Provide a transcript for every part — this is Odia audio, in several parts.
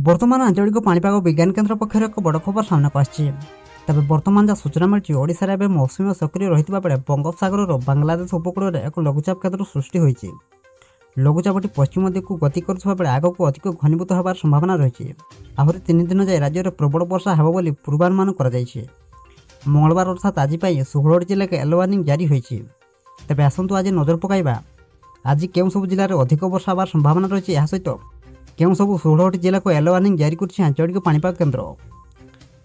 ବର୍ତ୍ତମାନ ଆଞ୍ଚଳିକ ପାଣିପାଗ ବିଜ୍ଞାନ କେନ୍ଦ୍ର ପକ୍ଷରୁ ଏକ ବଡ଼ ଖବର ସାମ୍ନାକୁ ଆସିଛି। ତେବେ ବର୍ତ୍ତମାନ ଯାହା ସୂଚନା ମିଳିଛି, ଓଡ଼ିଶାରେ ଏବେ ମୌସୁମୀ ସକ୍ରିୟ ରହିଥିବା ବେଳେ ବଙ୍ଗୋପସାଗରର ବାଂଲାଦେଶ ଉପକୂଳରେ ଏକ ଲଘୁଚାପ କ୍ଷେତ୍ର ସୃଷ୍ଟି ହୋଇଛି। ଲଘୁଚାପଟି ପଶ୍ଚିମ ଦିଗକୁ ଗତି କରୁଥିବା ବେଳେ ଆଗକୁ ଅଧିକ ଘନୀଭୂତ ହେବାର ସମ୍ଭାବନା ରହିଛି। ଆହୁରି 3 ଦିନ ଯାଏ ରାଜ୍ୟରେ ପ୍ରବଳ ବର୍ଷା ହେବ ବୋଲି ପୂର୍ବାନୁମାନ କରାଯାଇଛି। ମଙ୍ଗଳବାର ଅର୍ଥାତ୍ ଆଜି ପାଇଁ 16ଟି ଜିଲ୍ଲାକୁ ୟେଲୋ ୱାର୍ଣ୍ଣିଂ ଜାରି ହୋଇଛି। ତେବେ ଆସନ୍ତୁ ଆଜି ନଜର ପକାଇବା ଆଜି କେଉଁ ସବୁ ଜିଲ୍ଲାରେ ଅଧିକ ବର୍ଷା ହେବାର ସମ୍ଭାବନା ରହିଛି, ଏହା ସହିତ କେଉଁ ସବୁ 16ଟି ଜିଲ୍ଲାକୁ ୟେଲୋ ୱାର୍ଣ୍ଣିଂ ଜାରି କରିଛି ଆଞ୍ଚଳିକ ପାଣିପାଗ କେନ୍ଦ୍ର,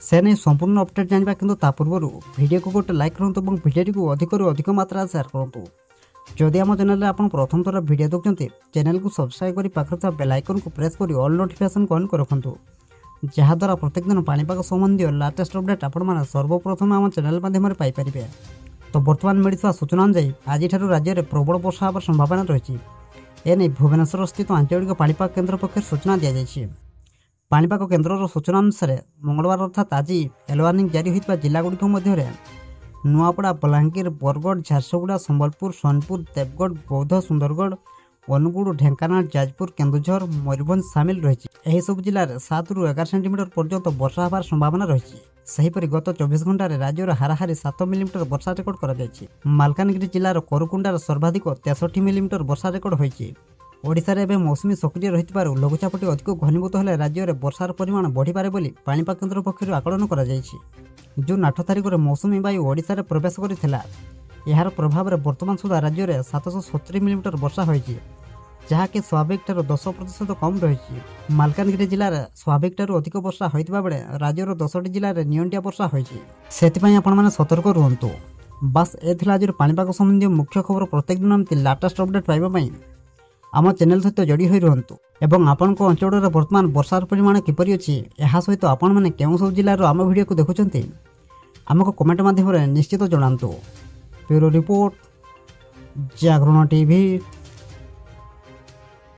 ସେ ନେଇ ସମ୍ପୂର୍ଣ୍ଣ ଅପଡେଟ୍ ଜାଣିବା। କିନ୍ତୁ ତା ପୂର୍ବରୁ ଭିଡ଼ିଓକୁ ଗୋଟେ ଲାଇକ୍ କରନ୍ତୁ ଏବଂ ଭିଡ଼ିଓଟିକୁ ଅଧିକରୁ ଅଧିକ ମାତ୍ରାରେ ସେୟାର କରନ୍ତୁ। ଯଦି ଆମ ଚ୍ୟାନେଲରେ ଆପଣ ପ୍ରଥମ ଥର ଭିଡ଼ିଓ ଦେଖୁଛନ୍ତି, ଚ୍ୟାନେଲକୁ ସବସ୍କ୍ରାଇବ୍ କରି ପାଖରେ ଥିବା ବେଲ୍ ଆଇକନ୍କୁ ପ୍ରେସ୍ କରି ଅଲ୍ ନୋଟିଫିକେସନ୍କୁ ଅନ୍ କରି ରଖନ୍ତୁ, ଯାହାଦ୍ୱାରା ପ୍ରତ୍ୟେକ ଦିନ ପାଣିପାଗ ସମ୍ବନ୍ଧୀୟ ଲାଟେଷ୍ଟ ଅପଡେଟ୍ ଆପଣମାନେ ସର୍ବପ୍ରଥମେ ଆମ ଚ୍ୟାନେଲ ମାଧ୍ୟମରେ ପାଇପାରିବେ। ତ ବର୍ତ୍ତମାନ ମିଳିଥିବା ସୂଚନା ଅନୁଯାୟୀ ଆଜିଠାରୁ ରାଜ୍ୟରେ ପ୍ରବଳ ବର୍ଷା ହେବାର ସମ୍ଭାବନା ରହିଛି। ଏନେଇ ଭୁବନେଶ୍ୱର ସ୍ଥିତ ଆଞ୍ଚଳିକ ପାଣିପାଗ କେନ୍ଦ୍ର ପକ୍ଷରୁ ସୂଚନା ଦିଆଯାଇଛି। ପାଣିପାଗ କେନ୍ଦ୍ରର ସୂଚନା ଅନୁସାରେ ମଙ୍ଗଳବାର ଅର୍ଥାତ୍ ଆଜି ୟେଲୋ ୱାର୍ଣ୍ଣିଂ ଜାରି ହୋଇଥିବା ଜିଲ୍ଲାଗୁଡ଼ିକ ମଧ୍ୟରେ ନୂଆପଡ଼ା, ବଲାଙ୍ଗୀର, ବରଗଡ଼, ଝାରସୁଗୁଡ଼ା, ସମ୍ବଲପୁର, ସୋନପୁର, ଦେବଗଡ଼, ବୌଦ୍ଧ, ସୁନ୍ଦରଗଡ଼, ଅନୁଗୁଳ, ଢେଙ୍କାନାଳ, ଯାଜପୁର, କେନ୍ଦୁଝର, ମୟୂରଭଞ୍ଜ ସାମିଲ ରହିଛି। ଏହିସବୁ ଜିଲ୍ଲାରେ 7ରୁ 11 ସେଣ୍ଟିମିଟର ପର୍ଯ୍ୟନ୍ତ ବର୍ଷା ହେବାର ସମ୍ଭାବନା ରହିଛି। ସେହିପରି ଗତ 24 ଘଣ୍ଟାରେ ରାଜ୍ୟର ହାରାହାରି 7 ମିଲିମିଟର ବର୍ଷା ରେକର୍ଡ କରାଯାଇଛି। ମାଲକାନଗିରି ଜିଲ୍ଲାର କରୁକୁଣ୍ଡାରେ ସର୍ବାଧିକ 63 ମିଲିମିଟର ବର୍ଷା ରେକର୍ଡ ହୋଇଛି। ଓଡ଼ିଶାରେ ଏବେ ମୌସୁମୀ ସକ୍ରିୟ ରହିଥିବାରୁ ଲଘୁଚାପଟି ଅଧିକ ଘନୀଭୂତ ହେଲେ ରାଜ୍ୟରେ ବର୍ଷାର ପରିମାଣ ବଢ଼ିପାରେ ବୋଲି ପାଣିପାଗ କେନ୍ଦ୍ର ପକ୍ଷରୁ ଆକଳନ କରାଯାଇଛି। ଜୁନ୍ 8 ତାରିଖରେ ମୌସୁମୀ ବାୟୁ ଓଡ଼ିଶାରେ ପ୍ରବେଶ କରିଥିଲା। ଏହାର ପ୍ରଭାବରେ ବର୍ତ୍ତମାନ ସୁଦ୍ଧା ରାଜ୍ୟରେ 770 ମିଲିମିଟର ବର୍ଷା ହୋଇଛି, ଯାହାକି ସ୍ୱାଭାବିକଠାରୁ 10% କମ୍ ରହିଛି। ମାଲକାନଗିରି ଜିଲ୍ଲାରେ ସ୍ୱାଭାବିକଠାରୁ ଅଧିକ ବର୍ଷା ହୋଇଥିବା ବେଳେ ରାଜ୍ୟର 10ଟି ଜିଲ୍ଲାରେ ନିଅଣ୍ଟିଆ ବର୍ଷା ହୋଇଛି। ସେଥିପାଇଁ ଆପଣମାନେ ସତର୍କ ରୁହନ୍ତୁ। ବାସ୍, ଏ ଥିଲା ଆଜିର ପାଣିପାଗ ସମ୍ବନ୍ଧୀୟ ମୁଖ୍ୟ ଖବର। ପ୍ରତ୍ୟେକ ଦିନ ଏମିତି ଲାଟେଷ୍ଟ ଅପଡେଟ୍ ପାଇବା ପାଇଁ ଆମ ଚ୍ୟାନେଲ ସହିତ ଯୋଡ଼ି ହୋଇ ରୁହନ୍ତୁ ଏବଂ ଆପଣଙ୍କ ଅଞ୍ଚଳରେ ବର୍ତ୍ତମାନ ବର୍ଷାର ପରିମାଣ କିପରି ଅଛି, ଏହା ସହିତ ଆପଣମାନେ କେଉଁ ସବୁ ଜିଲ୍ଲାରୁ ଆମ ଭିଡ଼ିଓକୁ ଦେଖୁଛନ୍ତି, ଆମକୁ କମେଣ୍ଟ ମାଧ୍ୟମରେ ନିଶ୍ଚିତ ଜଣାନ୍ତୁ। Bureau report, Jagaran TV.